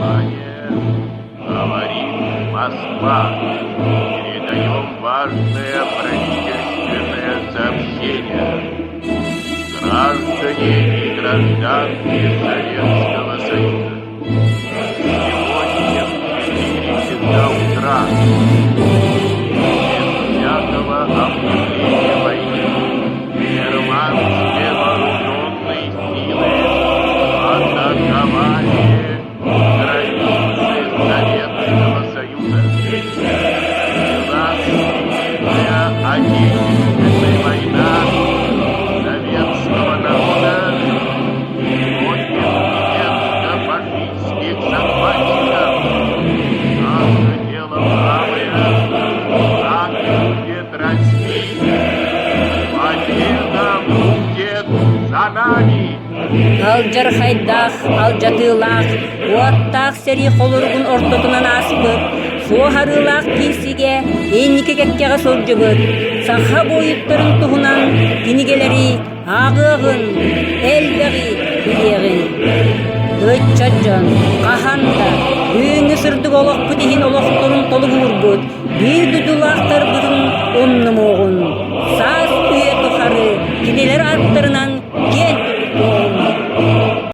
Внимание! Говорит Москва. Передаем важное правительственное сообщение. Граждане и гражданки Советского Союза. Сегодня в 4 часа утра без всякого объявления войны германские вооруженные силы атаковали границы Советского Союза. Началась Великая Отечественная война советского народа против немецко-фашистских захватчиков. Наше дело правое, так будет расти. Победа будет за нами! Алдьархайдаах, алдьатыылаах, уоттаах сэрии холоругун ортотунан ааспыт, суоһарыылаах киирсигэ инники кэккэҕэ сылдьыбыт саха буойуттарын туһунан кинигэлэри ааҕыаҕын, элбэҕи билиэҕин. Ыччат дьон хаһан да бүгүҥҥү сырдык олохпут иһин олохторун толук уурбут биир дойдулаахтарбыт.